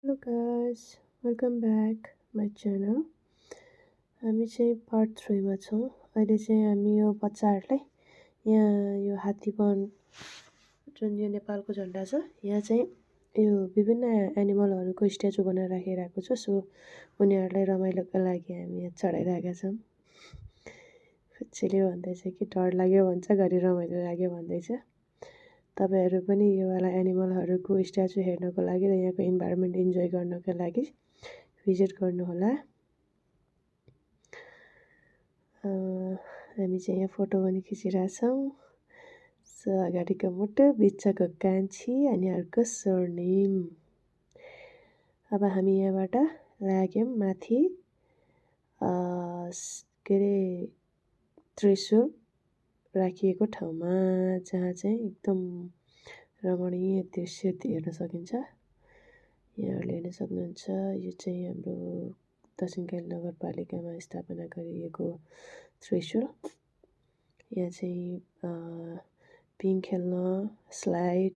Hello guys, welcome back my channel. हामी चाहिँ part 3 मा छौँ। अहिले चाहिँ हामी यो बच्चाहरूलाई यहाँ यो हात्तीवन जुन यो नेपालको झन्डा छ यहाँ चाहिँ यो विभिन्न एनिमलहरूको स्ट्याचु बनाएर राखिरहेको छ। सो उनीहरूलाई रमाइलोको लागि हामी यहाँ चढाइरहेका छौँ। फुच्चीले भन्दैछ कि डर लाग्यो भन्छ, घरि रमाइलो लाग्यो भन्दैछ। तपाईँहरू पनि यो वाला एनिमलहरूको स्ट्याचु हेर्नको लागि र यहाँको इन्भाइरोमेन्ट इन्जोय गर्नको लागि भिजिट गर्नुहोला। हामी चाहिँ यहाँ फोटो पनि खिचिरहेछौँ। सो अगाडिको मुटु, बिचको कान्छी अनि अर्को स्वर्णिम। अब हामी यहाँबाट लाग्यौँ माथि के अरे त्रिशुल राखिएको ठाउँमा, जहाँ चाहिँ एकदम रमणीय दृश्य हेर्न सकिन्छ। यहाँहरूले हेर्न सक्नुहुन्छ यो चाहिँ हाम्रो दक्षिणकाली नगरपालिकामा स्थापना गरिएको त्रिशुल। यहाँ चाहिँ पिङ खेल्न, स्लाइड